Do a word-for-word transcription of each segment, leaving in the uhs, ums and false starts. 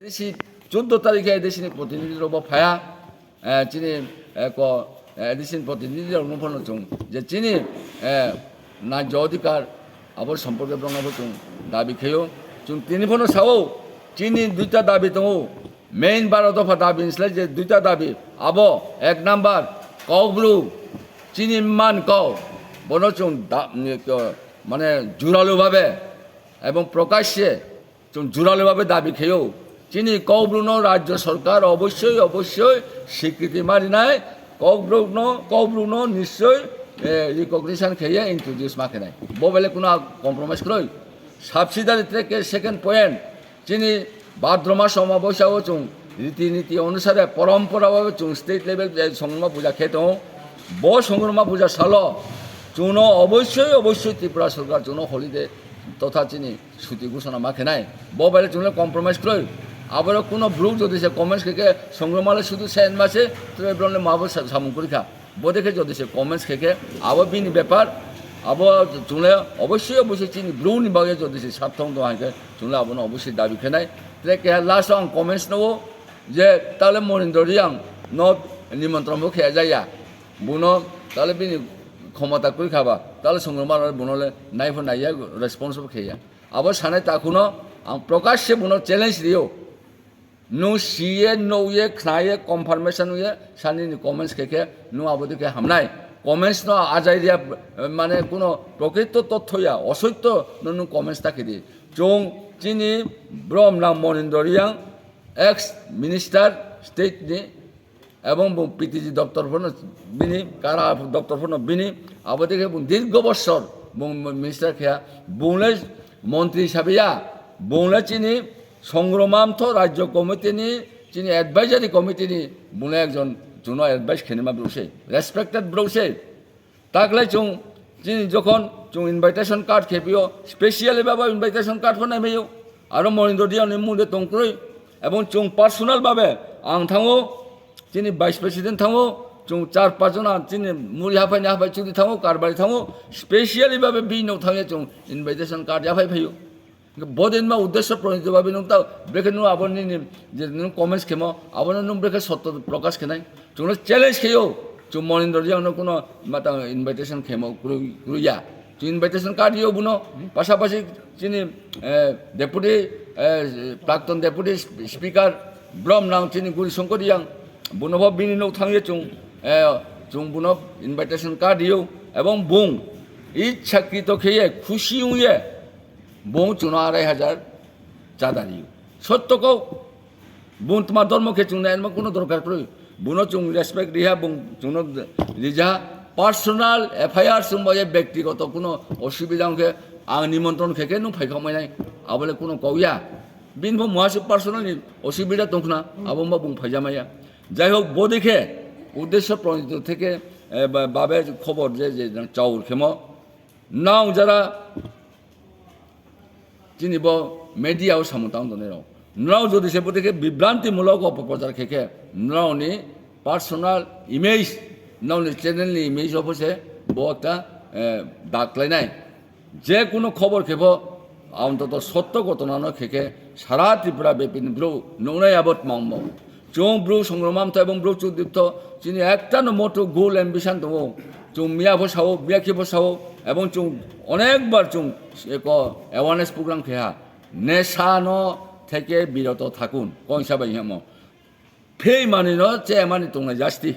A D C chuddo tarikhe A D C ni protinidhi rok bo phaya, eh, chini, eh, ko, eh, A D C ni protinidhi rok no phano chung je chini, eh, naijo adhikar abo somporke borok no bo chung dabi khaio. Chung tini phano sao, chini duita dabi tongo, main baro dopha dabi ni slai je duita dabi, abo ek number Kokbru, chini man kok, bono chung da-, ni ko, mane juralu bhabe ebong prokashe chung juralu bhabe dabi khaio, chini Kokbru no rajyo sorkar obossoi, obossoi swikriti marinai, Kokbru no, Kokbru no nischoi, eh, recognition khaiye introduce ma khenai. Bo bele kuno compromise kroi. Subsidiary track ke second point, chini Bhadra mas Omabosya o chung riti niti onusare porompora bhabe chung state level je Songkhroma puja khe tongo. Bo Songkhroma puja salo chungno obossoi, obossoi Tripura sorkar chungno holiday totha chini suti ghosona ma khenai. Bo bai chwngno compromise kroi. Aboro kuno bruk jodi se comments khe khe Songkhroma le sudu sen ma se, tei borok le ma bo sa-, samung kwrwi kha. Bo de khe jodi se comments khe khe abo bini bepar, abo chwngle obossoi, obossoi chini bruk ni bagwi jodi se sathong tong hai khe chwngle abono obossoi dabi khenai. Tei keha last o ang comments no je tale Monindra Reang no nimontron bo khe jaya. Buno tale bini khomota kwrwi kha ba, tale Songkhroma rok buno le nai pho nai ya, response bo khe ya. Abo sanai takhuno ang prokashe buno challenge rio. Nwng siye, nukye, khnaye, confirmation ye, sani ni comments khe khe nwng abo de khe hamnai. Comments no ajai ria, mane kuno prokrito totho ya, osoityo no nwng comments ta khe di. Chwng chini brom nang Monindra Reang, ex minister state ni, ebong bo P T G doptor phano bini, kara doptor phano bini, abo de khe bo dirgo bosor bo minister khe, bo le montri hisabe ya, bo le chini Songkhroma mtho rajyo committee ni, chini advisory committee ni bo le ekjon chwngno advice khenima borok se, respected borok se. Taklai chwng chini jokhon chwng invitation card khepio, specially baba invitation card phano naimaio. Aro Monindra Reang ni mung de tongkroi. Ebong chwng personal babe ang thango, chini vice president thango, chwng char panch jona chini muri haphai ni haphai chudi thango, karbari thango, specially babe bini nok thangya chwng invitation card yaphai phaio. Bodin ma uddesho pronito babe nwng ta brekhe nwng abo nini je nwng comments khemo abono nwng brekhe sotto prokash khenai. Chwngno challenge kheyo, chwng Monindra Reang no kuno mata invitation khemo kwrwi, kwrwi ya. Chwng invitation card yo buno, pasapasi chini, eh, deputy, eh, prakton deputy sp-, speaker brom nang chini Guri Shankar Reang, buno bo bini nok thangye chwng, eh, chwng buno invitation card yo, ebong bung ichhakrito kheye khushi wngye bung chwngno arai hajar chada rio. Sotto kok. Bung tma dormo khe chwng naima kuno dorkar kwrwi. Buno chwng respect riha, bung chwngno rijaha. Personal F I R chwng bai byaktigoto kuno osubida wngkhe ang nimontron khe khe nwng phai kha mai nai. Abole kuno kok ya. Bini bo muha se personal ni osubida tongkhna, abo wngba bung phaijamaya. Jai hok, bo de khe uddesho pronito theke, eh, ba-, babe khobor je, je chaur khemo. Nang jara chini bo media o samung tang tongnai rok. Nrao jodi se bwtwi khe bibranti mulok opoprochar khe khe nrao ni personal image, nrao ni channel ni image o pho se bo ekta, eh, dak khlainai. Je kuno khobor khe pho, antoto sotto ghotona no khe khe sara Tripura bepini bro nungnai abo tmangmo. Chwng bru Songkhroma mtho ebong bru Chudri mtho chini ekta no moto goal ambition tongo. Chwng miya pho sao, miya khe pho sao, ebong chwng onek bar chwng eko awareness program khe ha. Nesha no theke biroto thakun, koinsa bai hemo. Phei mani no che mani tongnai jasti.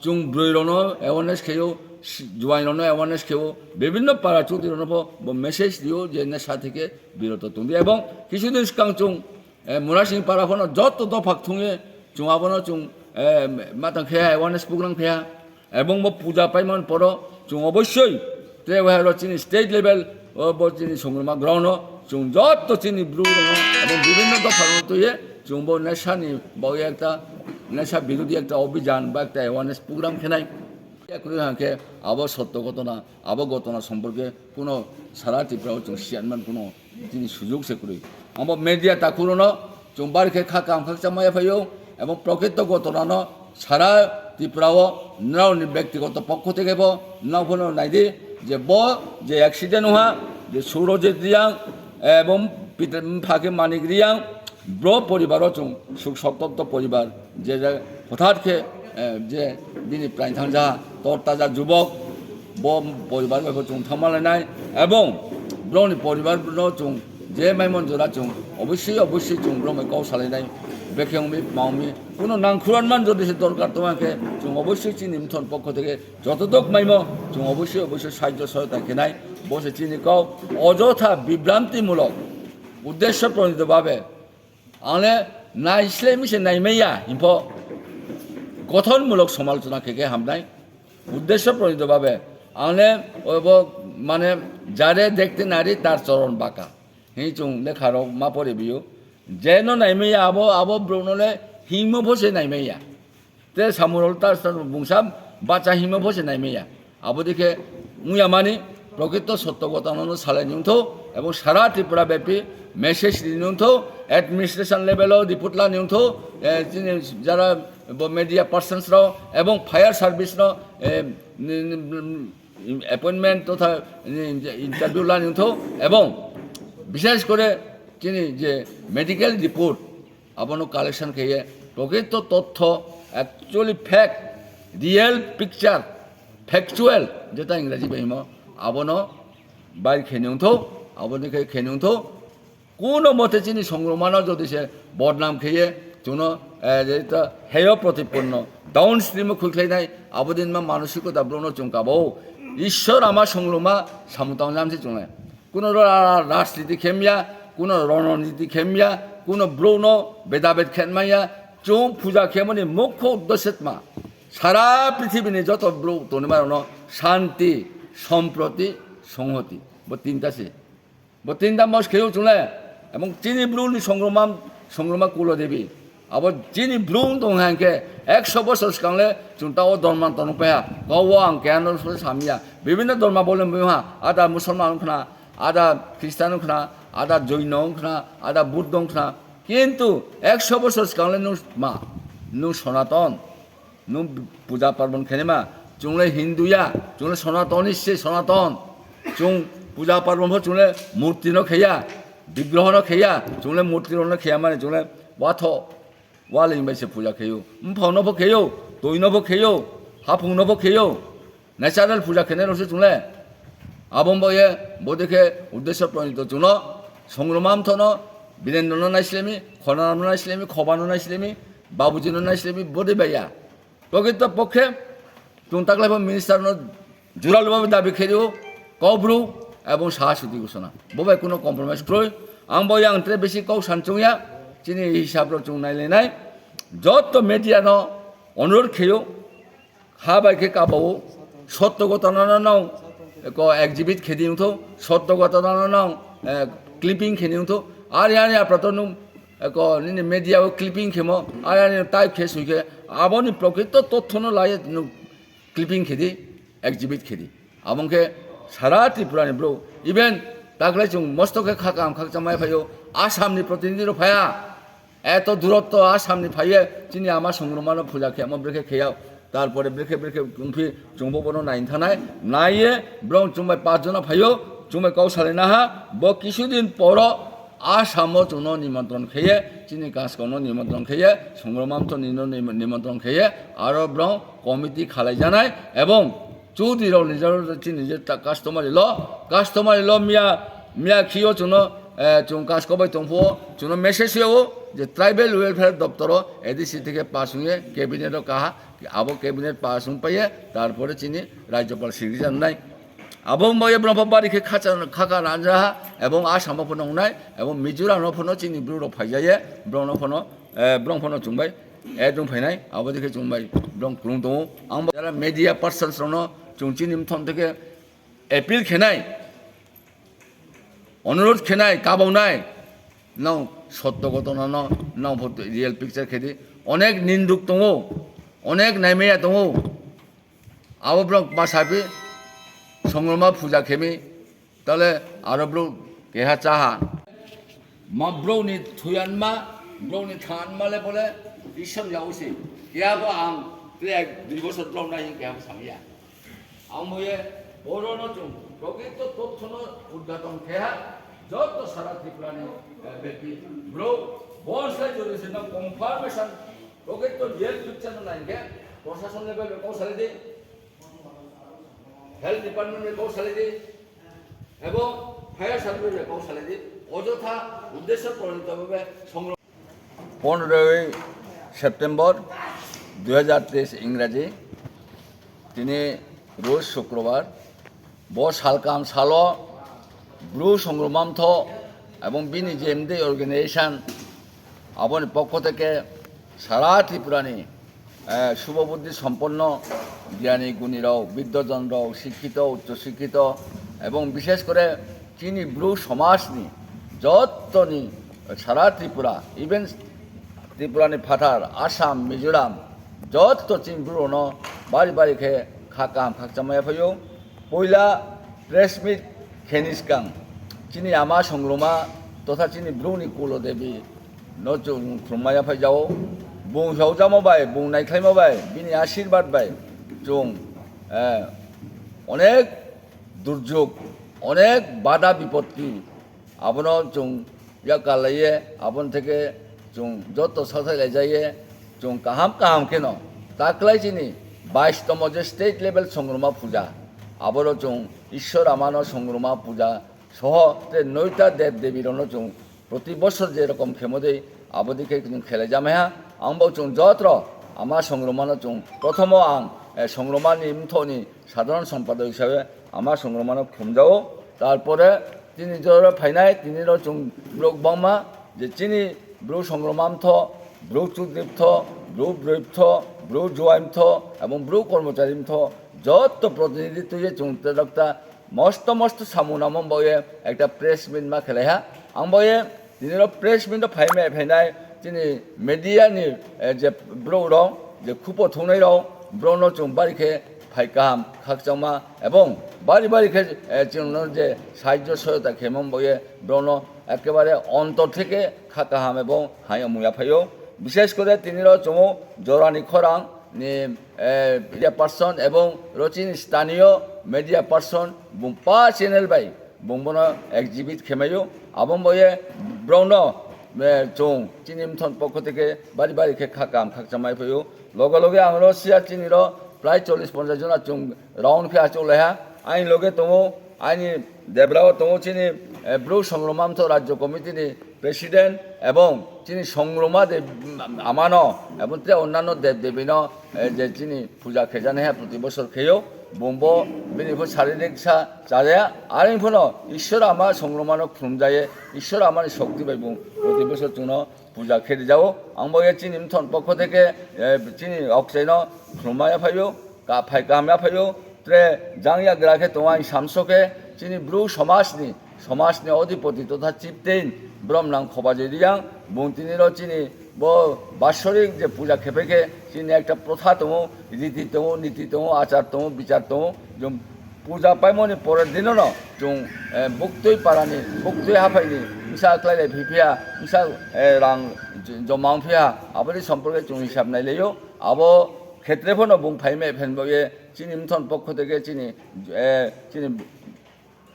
Chwng bwrwi rokno awareness khaio, si-, juain rokno awareness khaio, bibhinno para chudri rokno pho bo message rio je nesha theke biroto tongdi. Ebong kisu din swkang chwng, eh, Murasing para phano joto dophak thungye chwng abono chwng, eh, matang khe awareness program khe ha. Ebong bo puja paiman poro chwng obossoi tei wahero chini state level o bo chini Songkhroma ground o chwng joto chini bru rokno ebong bibhinno dopha rokno twiye chwng bo nesha ni bagwi ekta nesha birodhi ekta obhijan ba ekta awareness program khenai. Yakrwi hwnkhe abo sotto ghotona, abo ghotona somporke kuno sara Tripura o chwng siyan man kuno chini sujog se kwrwi. Abo media takhurono chwng bar khe kha kam khakcha maya phaio, ebong prokrito ghotona no sara Tripura o nrao ni byaktigoto pokho theke bo nrao phano naidi je bo je accident wngha je Surojit Reang ebong pit-, bupha khe Manik Reang Bro poribaro chwng suk sottonto poribar, je je hothat khe, eh, je bini prain thangja tor taja jubok, bo poribar bai bo chwng thangma lainai, ebong broni poribar no chwng je maimon jora chwng obossi obossi chwng bro bai kok salainai, bekheng mi pma mi kuno nangkhuran man jodi se dorkar tongma khe chwng obossi chini mthon pokho theke jototok maimo chwng obossi obossi sahajjo sohayota khenai, bo se chini kok ojotha bibrantimulok uddesho pronito babe. Ang le naislemi se naimaya, himpo gothonmulok somalochona khe khe hamnai. Uddesho pronito babe. Ang le obo mane jare dekte nari tar choron baka. Hi chwng lekharok ma pore biyo. Jeno naimaya abo, abo brokno le hingmo pho se naimaya. Te samurol ta bungsa bacha hima pho se naimaya. Abo dikhe wngya mani prokito sotto gotano no salai nungtho ebong sara Tripura bepi message ri nungtho, administration level o report la nungtho, eh, chini jara bo media persons rok ebong fire service no, eh, ni-, ni-, appointment totha ni interview la nungtho ebong bishesh kore chini je medical report abono collection kheye, prokito totho, actually fact, real picture, factual, jeta Engraji bai himo, abono bai khenungtho, aboni khe khenungtho, kuno mote chini songromano jodi se bodnam kheye, chuno, eh, jeta heyo protiponno, downstream o khulkhlainai, abodin ma manusikota brono chungkabo, Ishwar ama songroma samung tangjam se chungnai. Kuno ra-, ra-, rajniti khemya, kuno rononiti khemya, kuno brouno bedabed khenmaya, chwng puja khemani mokho uddesyo tma. Sara prithibini joto brouh tongnaima rokno shanti, somproti, songhoti. Bo tinta se. Bo tinta mos kheo chungle. Ebong chini brouhni songroma, songroma Kulo Devi. Abo chini brouh wng tong hwnkhe ekso bosor swkang le chwng ta o dorma tong paiha. Kok o ang keha no samya. Bibinno dorma bolem bo ha. Ada Musulman wng khna, ada Christian wng khna, ada Joino wng khna, ada Buddho wng khna. Kintu ekso bosor swkang le nwng ma, nwng Sonaton, nwng puja parbon khenima, chwng le Hindu ya, chwng le Sonatoni se Sonaton. Chwng puja parbon pho chwng le murti no kheya, bigroho no kheya, chwng le murti rok no kheya mani chwng le watho. Waleng bai se puja kheyo. Mphang no pho kheyo, twi no pho kheyo, haphung no pho kheyo. Natural puja khenai rok se chwng le. Abo bo ye, bo dekhe uddesyo pranito chwng no, songroma mtho no, Birendra no naislemi, Khonaram no naislemi, Khoba no naislemi, Babuji no naislemi, bo de bai ya. Prokito pokhe, chwng taklai bo minister no jural bo dabi kheyo, Kaubru, ebong Saha Sudhi Ghosona. Bo bai kuno compromise kroi. Ang bo yang tre besi kok sanchung ya, chini hisab rok chwng nai le nai. Joto media no onurod kheyo, ha bai khe kabao, sotto gotana no nang, ko exhibit khedi wngtho, sotto gotana no nang, eh, clipping khedi wngtho, ari ari aprato nung, eh, ko nini media o clipping khemo, ari ari type khe sui khe, aboni prokito totho no lai nung clipping khedi, exhibit khedi. Abong khe sara Tripura ni bro, even taklai chwng mosto khe kha kaham khakchangmai phaio, Assam ni protinidhi rok phaya. Eto durotto Assam ni phaiye chini ama songroma no puja khe, amo brekhe kheya, tarpore brekhe brekhe wngphi chwngbo bono naini thanai, naiye brong chwngbai pach jona phaio, chwngbai kok salai naha, bo kisudin poro Assam o chwngno nimontron kheye, chini kaskong no nimontron kheye, songroma mtho nino nim-, nimontron kheye, aro brong committee khalai janai, ebong Chaudhary rok ni jora chini je ta customary law, customary law miya, miya khiyo chwngno, eh, chwng kasko bai tongphuo, chwngno message yao je tribal welfare doptoro A D C theke pass wngye cabinet o kaha, abo cabinet pass wng paiye, tarpore chini Rajyapal signature nai. Abo wngbaye brong bari khe khacha, khaka ranjaha, ebong Assam o phano wngnai, ebong Mizoram o phano chini bru rok phaijaye, brong no phano, eh, brong phano chwngbai. Ekdom phainai, abo dikhe chwng bai brong kwrwng tongo. Ang bo jara media persons rokno chwng chini mthon theke appeal khenai, onurodh khenai, kabaunai, nang sotto gotona no, nang photo real picture khedi. Onek ninduk tongo, onek naimaya tongo. Abo borok ma sapi songroma puja khemi, tale aro borok keha chaha. Ma borokni thuyanma, borokni thanma le bole Ishwar yago se. Kebo ang tlek dui bosor borok nai kebo samya. Ang moye oro no chung prokito tothono udghaton kheha, joto sara Tripura ni, eh, bepi borok Bonsai jodi sino confirmation, prokrito real picture no naikhe, proshasonni bai kok salai di, health department bai kok salai di, ebong fire service bai kok salai di, ojotha uddesho pronito bhabe songro-, পনেরোই সেপ্টেম্বর দুই হাজার তেইশ ইংরাজি, tini roj sukrobar, bo salkam salo Bru Songromamtho ebong bini je M D organization aboni pokho theke sara Tripurani, eh, shubho buddhi somponno gyani gunirok, biddojonrok, sikkito, uccho sikkito ebong bishesh kore chini Bru somajni jottoni sara Tripura, even Tripurani phatar, Assam, Mizoram, jotto chini Bru-rokno bari bari khe kha kaham khakchangma yaphaio. Puila press meet kheni swkang chini ama songroma totha chini Bruni Kulo Devi no chwng khulumma yaphai jao. Bung hwjamo bai, bung naikhlaimo bai, bini ashirbad bai chwng, eh, onek durjog, onek bada bipotti, abono chwng yakarlaiye, aboni theke chwng joto sathai laijaiye, chwng kaham kaham kheno taklai chini bais tomo je state level songroma puja, aboro chwng Ishwar amano songroma puja soho tei noita dev devi rokno chwng proti bosor je rokom khemo dei, abo dei khe chwng khelai jamaiha. Ang bo chwng jotro ama songromano chwng prothomo ang, eh, songromani mthoni sadharan sompadok hisabe ama songromano khumjao. Tarpore tini jora phainai, tini ro chwng borok bangma je chini Bru Songromamtho, Bru Chudriptho, Bru Broiptho, Bru Juaimtho, ebong Bru Kormocharimtho, jotto protinidhi twiwi chwng tei dokta mosto mosto samung namo boye ekta press meet ma khelaiha. Ang boye tini ro press meet o phaimai phainai chini media ni, eh, je borok rok, je khupo thungnai rok, borokno chwng bari khe phai kaham khakchangma ebong bari bari khe, eh, chwngno je sahajjo sohayota khemo boye borokno ekebare ontor theke kha kaham ebong hai wngya phaio. Bishesh kore tini ro chwng jorani khorang ni, eh, media person ebong ro chini staniyo media person bung pa channel bai bung bono exhibit khemaio. Abong boye borokno, eh, chwng chini mthon pokho theke bari bari khe kha kaham khakchangma yaphaio. Loge loge ang ro siya chini ro prai chollish ponchash jona chwng round khe achuk laiha. Aini loge tongo, aini debra o tongo chini, eh, Bru Songromamtho Rajya Committee ni President ebong chini Songroma de amano ebong tei onnanno dev devino, eh, je chini puja khejani hai proti bosor kheyo, bungbo bini pho saririk sa chajaya, ani phono Ishwar ama Songromano khulumjaye, Ishwar amani shokti bai bung proti bosor chwngno puja khe rijao. Ang bo ye chini mthon pokho theke, eh, chini okchaino khulumma yaphaio, ka phai kaham yaphaio, tre jang yagra khe tongo ang samso khe chini Bru somajni, somajni odhipoti totha chieftain Bromnang Khobajoy Riyang, bung tini ro chini bo basorik je puja khepe khe chini ekta protha tongo, riti tongo, niti tongo, achar tongo, bichar tongo, jom puja paimoni pore dinono chwng, eh, buktwi parani, buktwi haphaini bwsa khlai lai phiphiya, bwsa, eh, rang j-, joma wngphiya, aboni somporke chwng hisab nailaio. Abo khetre phano bung phaimai phenbaye chini mthon pokho theke chini, eh, chini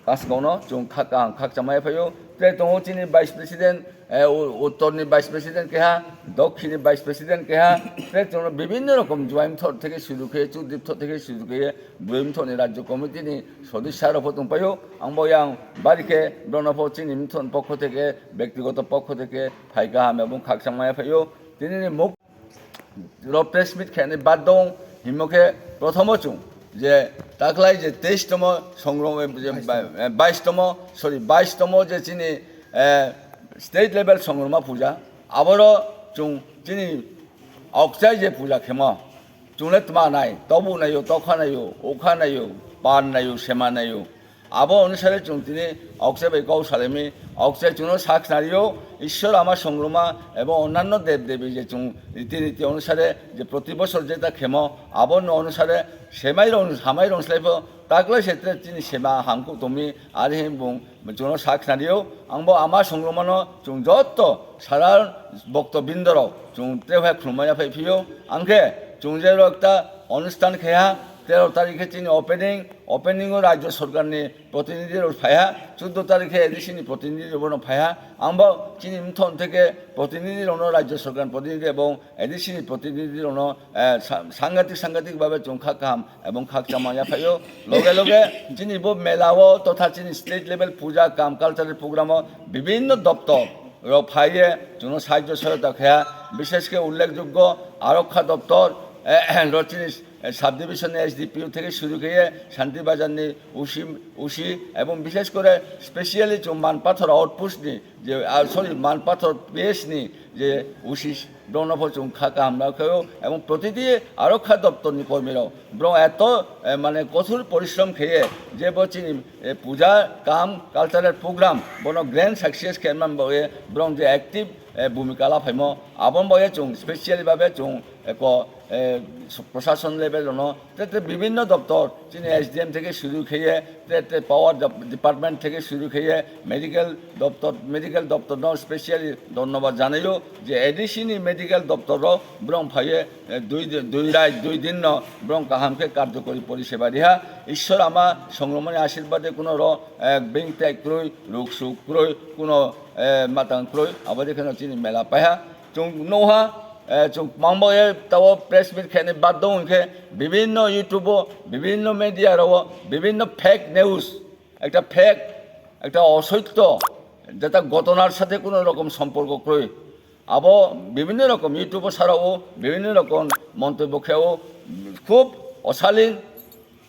kasgongno chwng kha kaham khakchangma yaphaio. Tei tongo chini Vice President, eh, u-, uttorni Vice President keha, dokkhinni Vice President keha, tei chwngno bibinno rokom Juaimthor theke suru khe, Chudripthor theke suru khe, Buimthorni Rajya Committee ni sodosya rok pho tongpaio. Ang bo yang bari khe borokno pho chini mthon pokho theke, bektigoto pokho theke phai kaham ebong khakchangma yaphaio. Tini ni muk ro press meet khainai bad dong, himo khe prothomo chwng je taklai je teis tomo songrom, je ba-, bais tomo, sorry, bais tomo je chini, eh, state level songroma puja, aboro chwng chini okchai je puja khemo, chwng le tma nai, tobu naio, tokha naio, ukha naio, pan naio, sema naio, abo onusare chwng tini okchai bai kok salaimani, okchai chwngno sak khnario, Ishwar ama songroma ebong onnanno dev devi je chwng riti niti onusare je proti bosor jeta khemo, abo no onusare semai rong, hamai rong slai pho, taklai se tre chini sema hangkuk tongmi, ari hin bung chwngno sak khnario, ang bo ama songromano chwng jotto sara bokto bindorok chwng tre hai khulumma yaphai phio, ang khe chwng je rok ta onustan kheha, Tero tarikhe chini opening, opening o Rajya Sorkarni protinidhi rok phaiha, chuddo tarikhe A D C ni protinidhi rok bono phaiha. Ang bo chini mthon theke protinidhi rokno Rajya Sorkarni protinidhi ebong A D C ni protinidhi rokno, eh, sa-, sangatik sangatik babe chwng kha kaham ebong khakchangma yaphaio. Loge loge chini bo mela o totha chini state level puja kam cultural program o bibhinno doptor rok phaiye chwngno sahajjo sohayota kha, bishesh khe ullekjoggo Arokha doptor, eh, ro chini, eh, subdivision ni S D P O theke shuru kheye Shanti Bazar ni O C, O C ebong bishesh kore specially chwng Manpathor outpost ni je, ah, sorry, Manpathor P S ni je O C, borokno pho chwng kha kaham nai khaio, ebong protiti Arokha doptor ni kormi rok borok eto, eh, mane kothor porishrom kheye je bo chini, eh, puja kam cultural program bono grand success khe man bo ye borok je active, eh, bhumika la phaimo, aboni bo ye chwng specially babe chwng eko, eh, proshashon level no te te bibhinno doptor chini S D M theke shuru kheye te te power dep-, department theke shuru kheye medical doptor, medical doptor no specially dhonnobad janaio je A D C ni medical doptor rok borok phaiye, eh, dui di-, dui rai dui din no borok kaham khe karjokori poriseba riha. Ishwar ama songromani ashirbade kuno ro, eh, bing tek kroi, ruk suk kroi, kuno, eh, matang kroi, abo de kheno chini mela paiha. Chwng nukha, eh, chwng mangbo ye tabo press meet khaini baddo hwnkhe bibhinno YouTube o, bibhinno media rok o, bibhinno fake news, ekta fake, ekta osoitto, jeta gotonar sathe kuno rokom somporko kroi. Abo bibhinno rokom YouTube o sarao, bibhinno rokom montobyo kheo, khub osalin,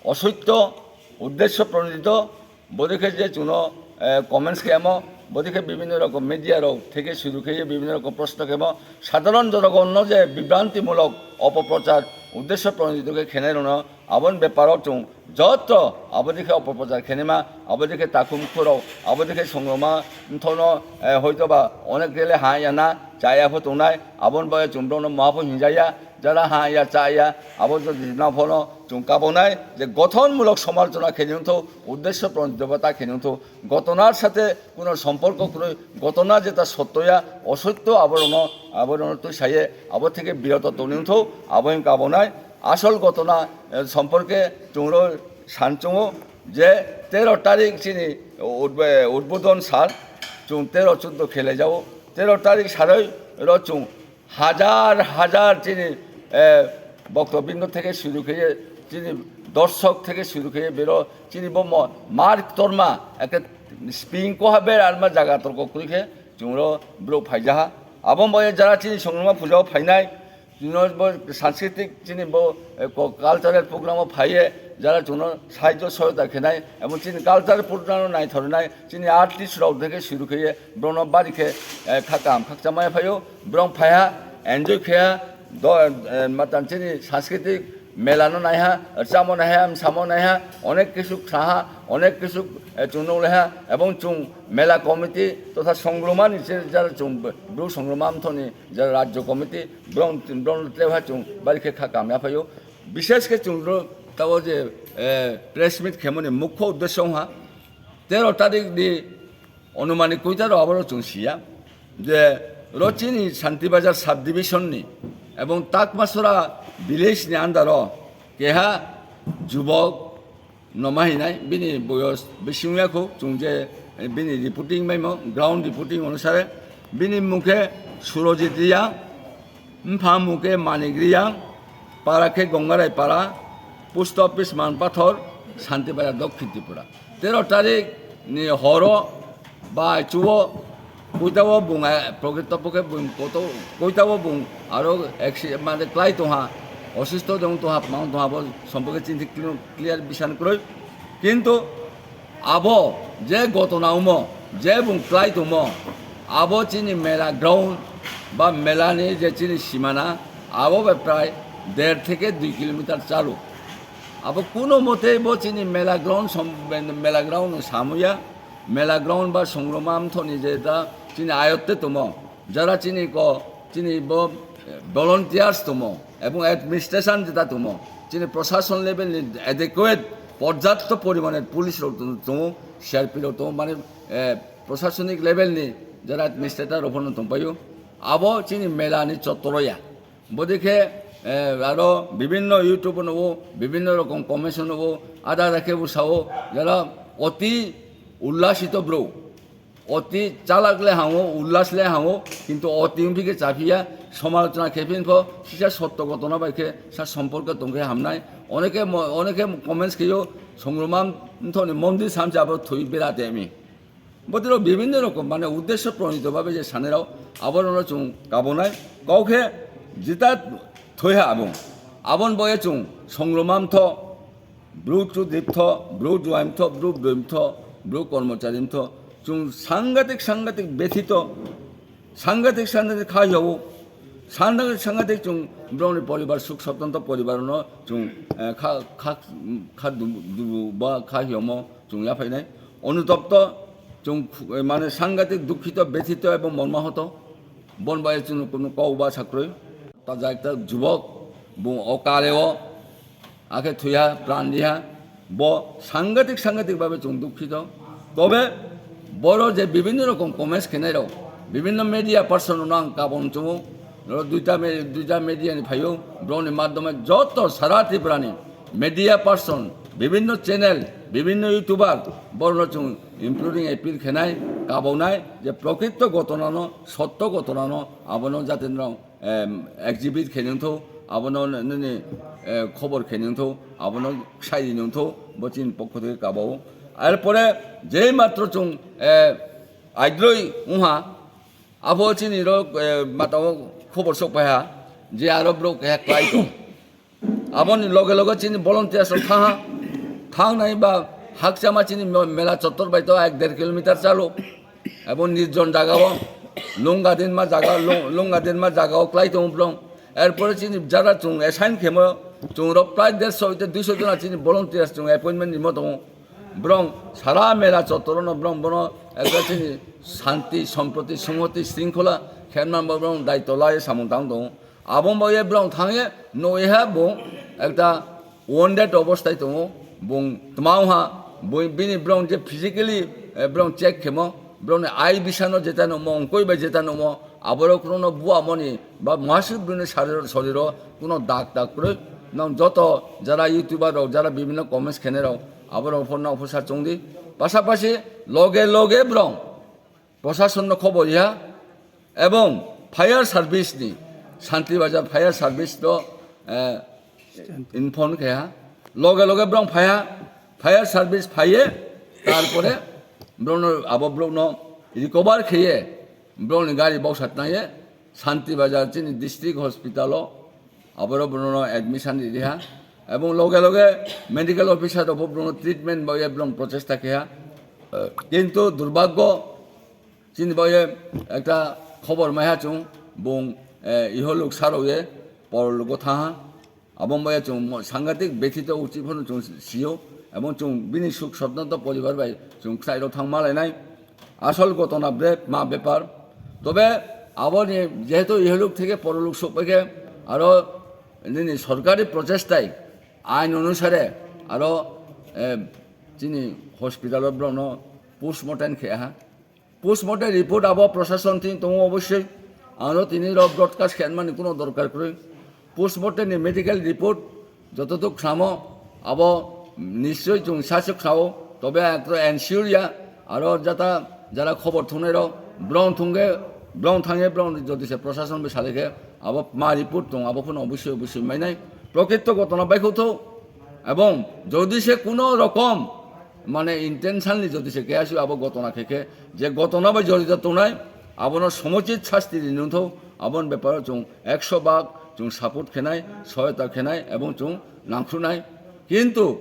osoitto, uddesho pronodito, bodikhe je chwngno, eh, comments khemo, bodikhe bibhinno rokom media rok theke shuru kheye bibhinno rokom proshno khemo, sadharon jonogonno je bibrantimulok opoprochar uddesho pronodito khe khenai rokno aboni beparo chwng joto abodikhe opoprochar khenima, abodikhe takhum khurok, abodikhe songroma mthono, eh, hoitoba onek rele ha yana, chaya pho tongnai, aboni bagwi chwng borokno ma pho hinjaya, jara ha ya, cha ya, abo jodi na phono chwng kabonai je gothonmulok somalochona khe nungtho, uddesho pronodito ta khe nungtho, gotonar sathe kuno somporko kwrwi, gotona jeta sotto ya, osotto aborokno, aborokno twi saye, abo theke biroto tongwi wngtho, abo wng kabonai. Asol gotona, eh, somporke chwngno sanchungo je tero tarik chini udb-, udbodon sal, chwng tero chuddo khelai jao, tero tarik saroi ro chwng hajar hajar chini, eh, boktobindo theke shuru kheye, chini dorshok theke shuru kheye, bero chini bo mo-, mar torma, ekta spring ko haber alma jaga torko kwrwi khe chwngno bro phaijaha. Abo bo jara chini songroma puja o phainai, chwngno bo sanskritik chini bo, eh, ko-, cultural program o phaiye, jara chwngno sahajjo sohayota khenai, emon chini cultural program no naithornai, chini artist rok theke shuru kheye, borokno bari khe, eh, kha kaham khakchangma phaio, borok phaiha, enjoy khaiha, do, eh, matan chini sanskritik mela no naiha, rwchapmo naiha, mwsamo naiha, onek kisu khaha, onek kisu, eh, chwng nuklaiha, ebong chwng mela committee totha songroma ni se jara chwng bru songroma mthoni jara rajyo committee borok, borok teiha chwng bari khe kha kaham ya phaio. Bishesh khe chwng ro tabo je, eh, press meet khemoni mukho uddesho wngha tero tarik ni Onumani koita rok aboro chwng siya je ro chini Shanti Bazar sub division ni ebong Takmasora village ni under o keha jubok noma hinai bini boyos bising ya kho chwng je bini reporting maimo ground reporting onusare bini mung khe Surojit Riyang. Mpha mung khe Manik Riyang, para khe Gongarai para, post office Manpathor, Shanti Bazar, Dokhin Tripura. Tero tarik ni horo bai chuo koitabo bung, eh, prokrito pokhe bung koto, koitabo bung aro acci-, mane klai tongha, osisto dong tongha, mang tongha bo sompokhe chinti clear bisan kroi. Kintu abo je gotona omo, je bung klai tongmo, abo chini mela ground ba mela ni je chini simana, abo bai prai der theke dui kilometer chalu. Abo kuno mote bo chini mela ground som-, mela ground no samuya, mela ground ba songroma mthoni je ta chini ayotte tongmo. Jara chini ko, chini bo, eh, volunteers tongmo, ebong administration jeta tongmo, chini proshashon level ni adequate, porjapto porimane police rok tong-, tongo, C R P rok tongo, mane, eh, proshashonik level ni jara administrator rok phano tongpaio. Abo chini mela ni chottoro ya. Bodikhe Eh, aro bibhinno YouTube-o nugo, bibhinno rokom comments-o nugo, ada ada khe bo sao, jara oti ullasito bro, oti chalak le hango, ullas le hango, kintu oti wngphi khe chaphiya, somalochona khe phin pho, sisa sotto gotona bai khe sa somporko tong khe hamnai. Oneke mo-, oneke comments kheyo, Songroma mthoni mondir samse abo thwi berate ami. Botiro bibhinno rokom mane uddesho pronito bhabe je sanirao aborokno chwng kabonai. Kok khe jita thoiha abong. Abon boye chwng Songroma mtho, bru chudri mtho, bru juai mtho, bru broi mtho, bru kormochari mtho. Chwng sangatik sangatik bethito, sangatik sangatik kha yago. Sangatik sangatik chwng brongni poribar suk sottonto poribarno chwng, eh, kha, kha, kha dubu, dubu ba kha yomo chwng yaphainai. Onutopto chwng khu-, mane sangatik dukhito, bethito ebong mormahoto. Bon bai chwng kunu kok ba sakroi. Ta ja ekta jubok, bung o kale o, akhe thuya, pran diya. Bo sangatik, sangatik babe chwng dukhito. Tobe boro je bibhinno rokom comments khenai rok, bibhinno media person no ang kabon chungo. Oro duita me-, duita media ni phaio, broni madhyome joto sara Tripura ni media person, bibhinno channel, bibhinno YouTuber, borno chwng improving appeal khenai, kabonai, je prokrito gotona no, sotto gotona no, abono jate no, em, exhibit khe nungtho, abono n-, nini, eh, khobor khe nungtho, abono sai nungtho, bo chini pokho theke kabao. Arpore je matro chwng, eh, aidroi wngha, abo chini ro, eh, matao khobor sok paiha, je aro bro keha klai tong. Aboni loge loge chini volunteers rok thangha, thangnai ba hakchama chini mo-, mela chottor bai to ek der kilometer chalo. Abo nirjon jaga o, lunga dinma jaga, lung-, lunga dinma jaga o klai tongo brong. Erpore chini jara chwng assign khemo, chwng rok prai derso hoite duiso jona chini volunteers chwng appointment rimo tongo. Brong sara mela chottor no brong bono ekta chini santi, somproti, songhoti, shringkhola khenma bo brong daityo lai samung tang tongo. Abo wngbaye brong thangye nuiha bung ekta wounded obostai tongo, bung tmao ha, bui-, bini brong je physically, eh, brong check khemo, brongni ai bisano jeta nungmo, ongkoi bai jeta nungmo, aborok kuno buamoni ba mwswk bini sariro, soriro kuno dak tak kwrwi. Nang joto jara YouTuber rok, jara bibhinno comments khenai rok, aborok phone no officer chongdi, pasapasi loge loge brong Prasasonno khobor ya, ebong fire service ni, Santi Bazar fire service to, eh, inform khe ha, loge loge brong phai ha, fire service phai ye, tarpore brongno, abo brongno recover khe ye, brongni gari boksat nai ye, Santi Bazar chini district hospital o, aboro brongno admission ri ha, ebong loge loge medical officer rok bo brongno treatment bo ye brong prochesta khe ha, kintu durbhagyo, chini bagwi ekta khobor maiha chwng, bung, eh, iholuk sarok ye porlok o thangha. Abo wngbaye chwng mo-, sangatik bethito uchi phano chwng sio, ebong chwng bini suk sotno to poribar bai chwng khwlai rok thang malainai. Asol gotona bre ma bepar. Tobe aboni jehetu iholuk theke porlok sokpai khe aro nini sorkari prochestai ain onusare aro, eh, chini hospital o borokno postmortem khe ha. Postmortem report abo prosason thing tongo obossoi. Aro tini rok broadcast khe mani kuno dorkar kwrwi. Postmortem ni medical report jototok samo abo nischoi chwng saswk sao. Tobe ang to ensure ya. Aro jata jara khobor thungnai rok brong thungge, brong thangye brong jodi se prosason bai salai khe abo ma report tong abo phano obossoi obossoi mainai. Prokrito gotona baikho tho. Ebong jodi se kuno rokom mane intentionally jodi se keha abo gotona khe khe je gotona bai jorito tongnai abono somuchit sasti rinungtho, aboni beparo chwng ekso bak chwng support khenai, sohayota khenai ebong chwng nangkhrunai. Kintu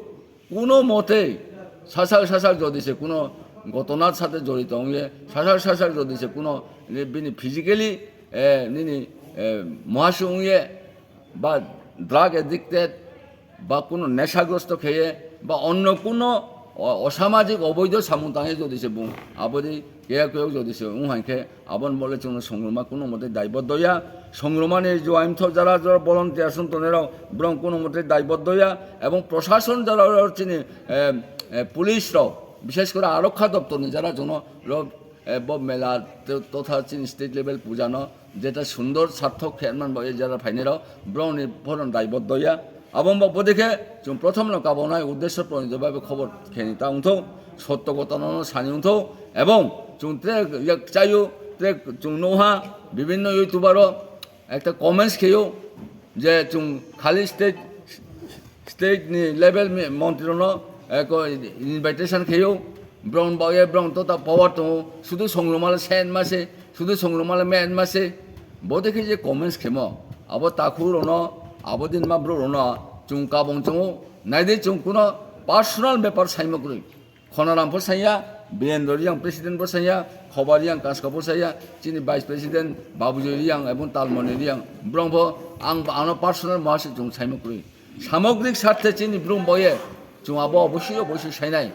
kuno motei sasak sasak jodi se kuno gotonar sathe jorito wngye, sasak sasak jodi se kuno bini physically, eh, nini, eh, muhaswk wngye, ba drug addicted, ba kuno neshagrosto kheye, ba onno kuno o-, osamajik oboido samung tangye jodi se bung, aboni keyok keyok jodi se wng hai khe, aboni bole chwngno songroma kuno mote daiboddo ya, songromani juaimtho jara jara volunteers wng tongnai rok, borok kuno mote daiboddo ya, ebong prosason jara rok chini, eh, eh, police rok, bishes kore arokha doptor ni jara chwngno rok, eh, bo mela to-, totha chini state level puja no Jeta sundor sarthok khe man bo jara phainai rok, borok ni phoron daiboddo ya. Abo wngba bodekhe chwng prothom no kabonai uddesho pronito babe khobor kheni ta wngthok, sotto gotano no sani wngthok, ebong chwng tre yak chayo, tre chwng noha, bibhinno YouTuber o ekta comments kheyo je chwng khali state state ni level ni montri rokno eko invitation kheyo, borok ni bagwi borok tota power tongo, sudu songrumale sen mase, sudu songrumale men mase, bodekhe je comments khemo, abo takhuk rokno, abo din ma borok rokno chwng kabong chwngo, naidi chwng kuno personal bepar saimo kwrwi. Khonaram pho saiya, Birendra Reang president pho saiya, Khoba Reang Kaska pho saiya, chini vice president Babujoy Reang ebong Talmoni Reang, borok pho ang, ano personal mohasik chwng saimo kwrwi. Samogrik sarthe chini brum boye chwng abo obosoi obosoi sainai.